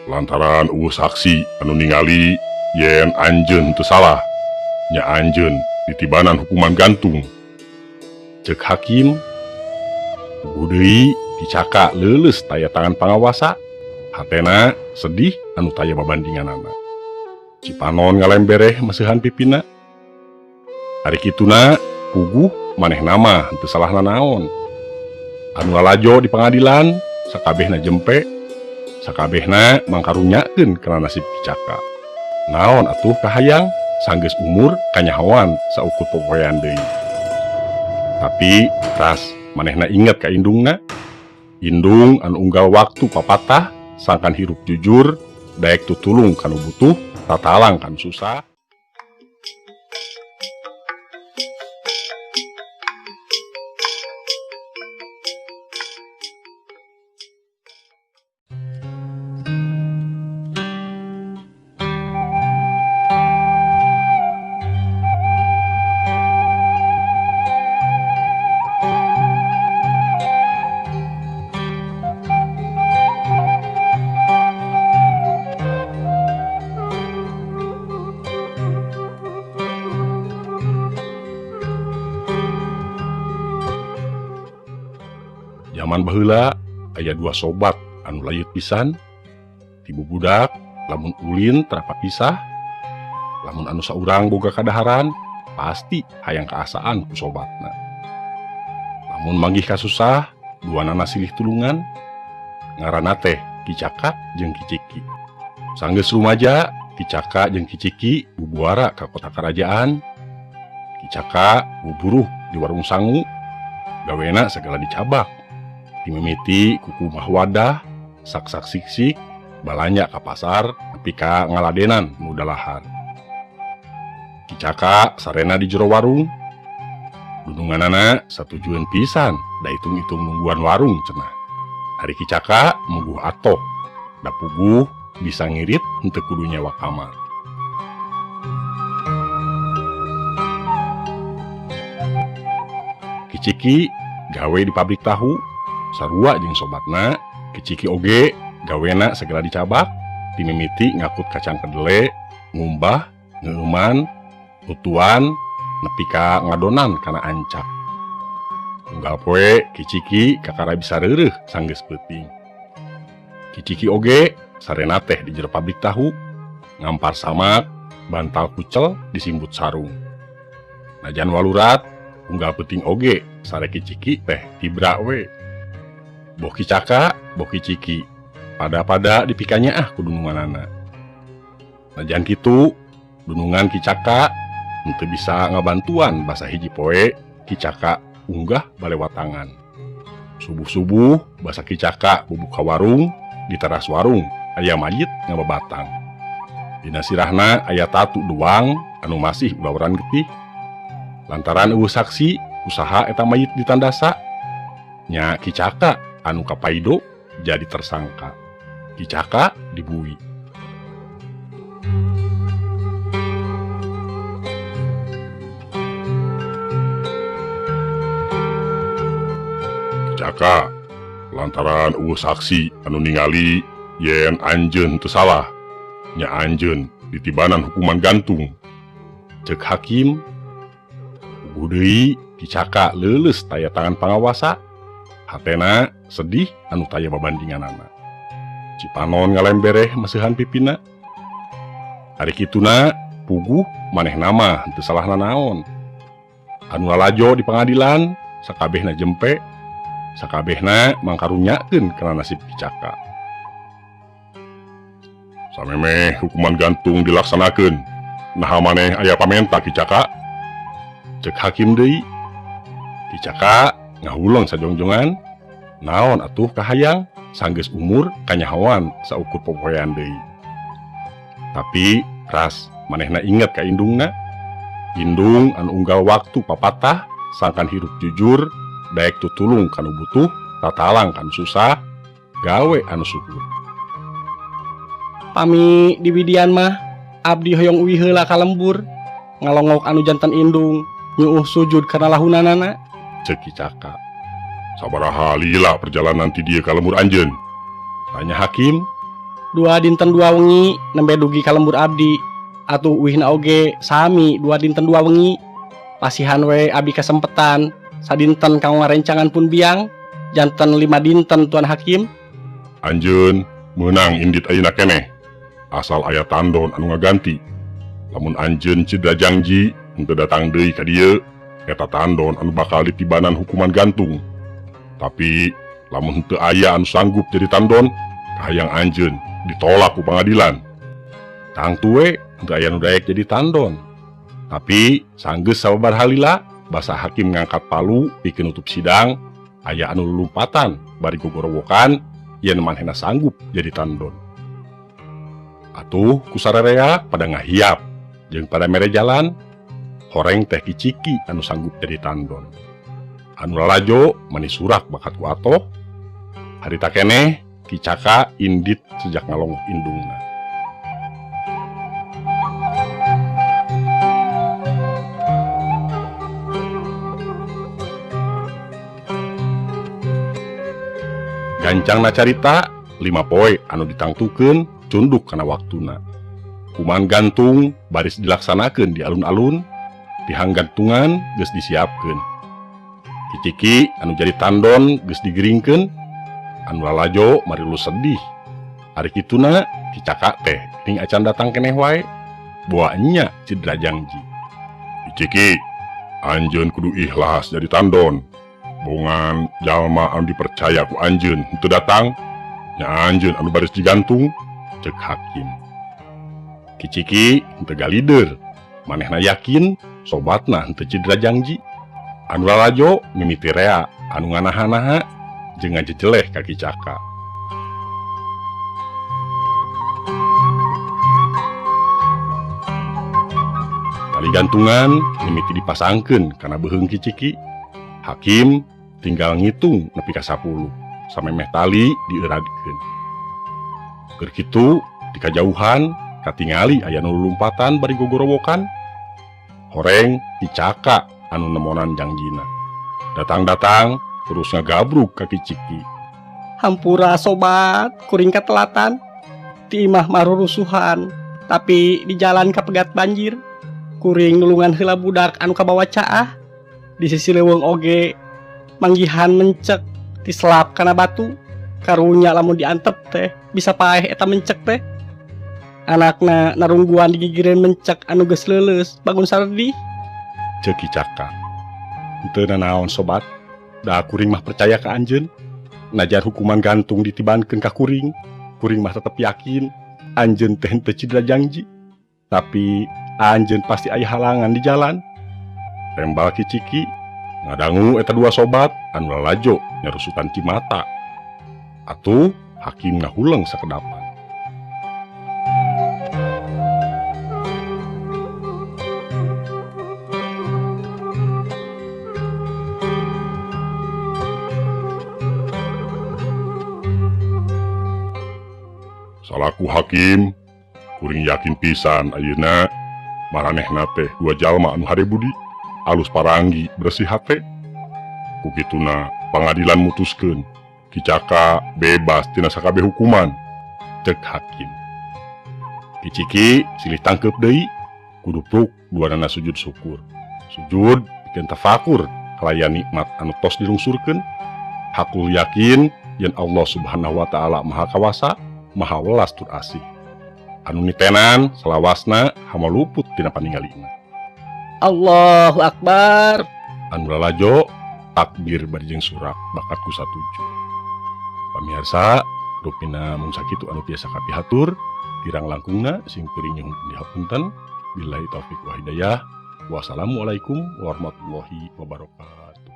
Lantaran euweuh saksi anu ningali yen anjeun teu salah, nya anjeun ditibanan hukuman gantung. Cek hakim, puguh deui Ki Caka leuleus taya tangan pangawasa, hatena sedih anu taya babandinganana. Cipanon ngalembereh meseuhan pipina. Ari kituna puguh manehna mah henteu salah nanaon. Anu lalajo di pangadilan sakabehna jempe, sakabehna mangkarunyakeun kana nasib Ki Caka. Naon atuh kahayang sanggeus umur kanyahoan saukur popoean deui. Tapi ras manehna inget ka indungna. Indung anu unggal waktu papatah sangkan hirup jujur, daek tutulung kanu butuh, tatalang kanu susah. Zaman baheula aya dua sobat anu layut pisan, ti bubudak lamun ulin tara papisah, lamun anu saurang boga kadaharan pasti hayang kaasaan ku sobatna. Lamun manggih kasusah duanana silih tulungan, ngaranna teh Ki Caka jeung Ki Ciki. Sanggeus rumaja Ki Caka jeung Ki Ciki bubuara ka kota kerajaan. Ki Caka buburuh di warung sangu, gawena segala dicabak. Dimimiti kukumah wadah, sak-sak siksik, balanja ka pasar, nepi ka ngaladenan nu dalahar. Ki Caka sarena di jero warung, dununganana satujueun pisan, da hitung-hitung nungguan warung cenah. Ari Ki Caka muguh atoh, da puguh bisa ngirit henteu kudu nyewa kamar. Ki Ciki gawe di pabrik tahu, sarua jeung sobatna. Ki Ciki oge gawena segala dicabak, dimimiti ngakut kacang kedele, ngumbah, ngeuman, nutuan, nepi ka ngadonan kana ancak. Unggal poe Ki Ciki kakara bisa reureuh sanggeus peuting. Ki Ciki oge sarena teh di jero pabrik tahu, ngampar samak, bantal kucel disimbut sarung. Najan walurat, unggal peuting oge sare Ki Ciki teh tibra we. Boh Ki Caka, boh Ki Ciki, pada-pada dipikanya ah ku dununganana. Najan kitu, dunungan Ki Caka henteu bisa ngabantuan basa hiji poe Ki Caka unggah balewatangan. Subuh-subuh basa Ki Caka bubuka warung, di teras warung aya mayit ngababatang. Dina sirahna aya tatu duang anu masih ulauran getih. Lantaran euweuh saksi, usaha eta mayit ditandasa. Nya Ki Caka anu kapaido jadi tersangka. Ki Caka dibui. Ki Caka lantaran euweuh saksi anu ningali yen anjeun teu salah, nya anjeun ditibanan hukuman gantung. Cek hakim, puguh deui Ki Caka leuleus taya tangan pangawasa, hatena sedih anu taya babandinganana. Cipanon ngalembereh meseuhan pipina. Ari kituna puguh manehna mah henteu salah nanaon. Anu lalajo di pangadilan sakabehna jempe, sakabehna mangkarunyakeun kana nasib Ki Caka. Samemeh hukuman gantung dilaksanakeun, naha maneh aya pamenta Ki Caka? Cek hakim deui. Ki Caka ngahuleng sajongjongan, naon atuh kahayang sanggeus umur kanyahoan saukur popoean deui. Tapi ras manehna inget ka indungna. Indung anu unggal waktu papatah sangkan hirup jujur, daek tutulung kanu butuh, tatalang kanu susah, gawe anu syukur. Pami di widian mah abdi hoyong uwi heula ka lembur, ngalongok anu jantan indung, nyuuh sujud kana lahunanana. Cek Ki Caka. Sabaraha lila perjalanan ti dieu ka lembur anjeun? Tanya hakim. 2 dinten 2 wengi nembe dugi ka lembur abdi. Atuh uihna oge sami 2 dinten 2 wengi. Pasihan we abdi kasempetan sadinten kanggo ngarencangan pun biang janten 5 dinten Tuan Hakim. Anjeun meunang indit ayeuna keneh. Asal aya tandon anu ngaganti. Lamun anjeun cedera jangji henteu datang deui ka dieu, eta tandon anu bakal ditibanan hukuman gantung. Tapi lamun henteu aya anu sanggup jadi tandon, kahayang anjeun ditolak ku pangadilan. Tangtu we henteu aya nu daek jadi tandon. Tapi sanggeus sababar halila basa hakim ngangkat palu pikeun nutup sidang, aya anu lulumpatan bari gogorowokan yen manehna sanggup jadi tandon. Atuh ku sararea pada ngahiap jeung pada mere jalan, horeng teh Kiciki anu sanggup jadi tandon. Anu lalajo mani surak bakat ku atoh. Harita keneh Kicaka indit sejak ngalongok indungna. Gancangna carita 5 poe anu ditangtukeun cunduk kana waktuna. Kuman gantung baris dilaksanakeun di alun-alun, tihang gantungan geus disiapkeun. Kiciki anu jadi tandon geus digeringkeun, anu lalajo marilu sedih. Ari kituna Kicaka teh ning acan datang keneh wae, boa nya cedera jangji. Kiciki, anjeun kudu ikhlas jadi tandon. Bongan jalma anu dipercaya ku anjeun henteu datang, nya anjeun anu baris digantung, cek hakim. Kiciki henteu galider, manehna yakin sobatna henteu cedera jangji. Anu lalajo mimiti rea anu nganaha-naha jeung ngajejeleh ka Kicaka. Tali gantungan mimiti dipasangkeun kana beuheung Kiciki. Hakim tinggal ngitung nepi ka 10 samemeh tali dieuradkeun. Keur kitu di kajauhan katingali aya nu lulumpatan bari gogorowokan. Horeng Kicaka anu nemonan jangjina. Datang-datang terus ngagabrug ka Kiciki. Hampura sobat, kuring katelatan. Ti imah marurusuhan, tapi di jalan kapegat banjir. Kuring nulungan heula budak anu kabawa caah. Di sisi leuweung oge manggihan mencek diselap kana batu. Karunya lamun diantep teh bisa paeh eta mencek teh. Anakna narungguan digigireun mencek anu geus leuleus bangun sardih. Ceuk Kicaka. Henteu nanaon sobat, da kuring mah percaya ka anjeun. Najar hukuman gantung ditibankeun ka kuring, kuring mah tetep yakin anjeun teh henteu cedera jangji. Tapi anjeun pasti aya halangan di jalan. Rembal Kiciki ngadangu eta dua sobat anu lalajo nyarusutan cimata. Atuh hakim ngahuleng sakedapan. Salaku hakim, kuring yakin pisan ayeuna maranehna teh dua jalma anu hade budi, alus paranggi bersih hate. Ku kituna pangadilan mutuskeun Kicaka bebas tina sakabeh hukuman, cek hakim. Kiciki silih tangkeup deui, kudu pruk duanana sujud syukur. Sujud pikeun tafakur kalayan nikmat anu tos dilungsurkeun. Hakul yakin yen Allah Subhanahu wa taala Maha Kawasa, Maha Welas tur Asih. Anu nitenan salawasna hama luput tina paningalina. Allahu Akbar. Anu lalajo takbir bari jeung surak bakat ku satuju. Pamirsa, rupina mung sakitu anu tiasa kapihatur, kirang langkungna sing kuring nyuhun dihapunten. Billahi taufik wa hidayah. Wassalamualaikum warahmatullahi wabarakatuh.